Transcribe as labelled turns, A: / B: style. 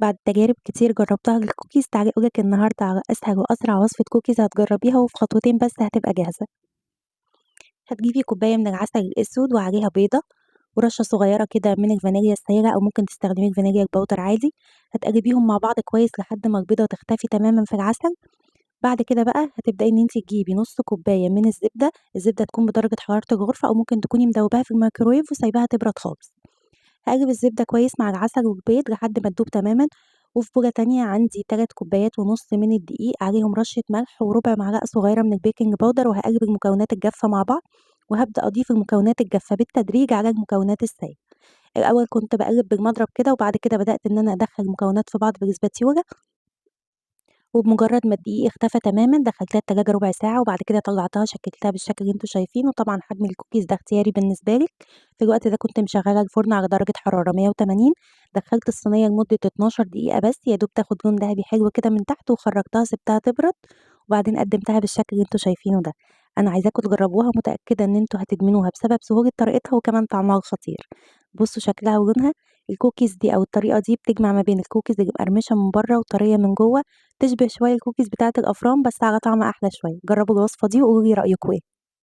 A: بعد تجارب كتير جربتها للكوكيز، تعالي أقول لِك النهارده على أسهل وأسرع وصفة كوكيز هتجربيها وفي خطوتين بس هتبقى جاهزة. هتجيبي كوباية من العسل الأسود وعليها بيضة ورشة صغيرة كده من الفانيليا السايلة أو ممكن تستخدمي الفانيليا ال powder عادي، هتقلبيهم مع بعض كويس لحد ما البيضة تختفي تمامًا في العسل. بعد كده بقى هتبدئي إن أنتِ تجيبي نُص كوباية من الزبدة، الزبدة تكون بدرجة حرارة الغرفة أو ممكن تكوني مدوباها في الميكروويف وسايباها تبرد خالص. هاقلب الزبدة كويس مع العسل والبيض لحد ما تدوب تمامًا، وفي بولة تانية عندي 3 كوبايات ونُص من الدقيق عليهم رشة ملح وربع معلقة صغيرة من ال baking powder، وهاقلب المكونات الجافة مع بعض، وهابدأ أضيف المكونات الجافة بالتدريج على المكونات السايلة. الأول كنت باقلب بالمضرب كده، وبعد كده بدأت إن أنا أدخّل المكونات في بعض بالسباتيولا. وبمجرد ما الدقيق اختفى تمامًا دخلتها التلاجة ربع ساعة، وبعد كده طلعتها شكلتها بالشكل اللي أنتم شايفينه. طبعًا حجم الكوكيز ده اختياري بالنسبة لِك. في الوقت ده كنت مشغلة الفرن على درجة حرارة 180، دخلت الصينية لمدة 12 دقيقة بس يا دوب تاخد لون دهبي حلو كده من تحت، وخرجتها سِبتها تبرد، وبعدين قدمتها بالشكل اللي أنتم شايفينه ده. أنا عايزاكم تجربوها، متأكدة إن أنتم هتدمنوها بسبب سهولة طريقتها وكمان طعمها الخطير. بصوا شكلها ولونها. الكوكيز دي أو الطريقة دي بتجمع ما بين الكوكيز اللي مقرمشة من برّه وطرية من جوّه، تشبه شوية الكوكيز بتاعة الأفران بس على طعم أحلى شوية. جربوا الوصفة دي وقولوا لي رأيكم إيه.